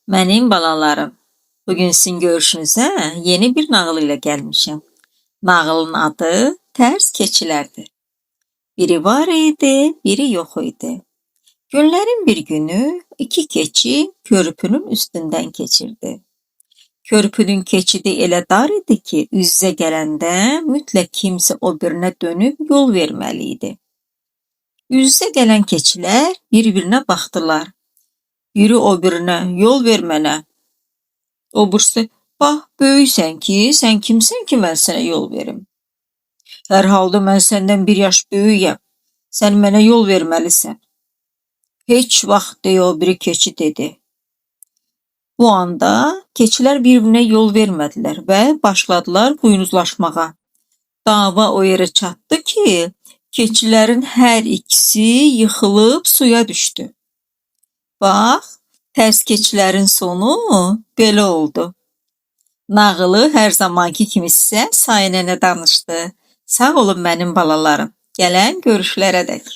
Mənim balalarım, bugün sizin görüşünüzə yeni bir nağıl ilə gəlmişəm. Nağılın adı Tərs Keçilərdir. Biri var idi, biri yox idi. Günlərin bir günü iki keçi körpünün üstündən keçirdi. Körpünün keçidi elə dar idi ki, üz-üzə gələndə mütləq kimsə o birinə dönüb yol verməli idi. Üz-üzə gələn keçilər bir-birinə baxdılar. Biri o birinə yol ver mənə. O birisi, bax, böyüksən ki, sən kimsən ki, mən sənə yol verim? Hər halda mən səndən bir yaş böyüyəm. Sən mənə yol verməlisən. Heç vaxt deyə o biri keçi dedi. Bu anda keçilər bir-birinə yol vermədilər və başladılar buynuzlaşmağa. Dava o yerə çatdı ki, keçilərin hər ikisi yıxılıb suya düşdü. Bax, tərs keçilərin sonu belə oldu. Nağılı hər zamanki kimi sizə Sayə nənə danışdı. Sağ olun mənim balalarım. Gələn görüşlərədək.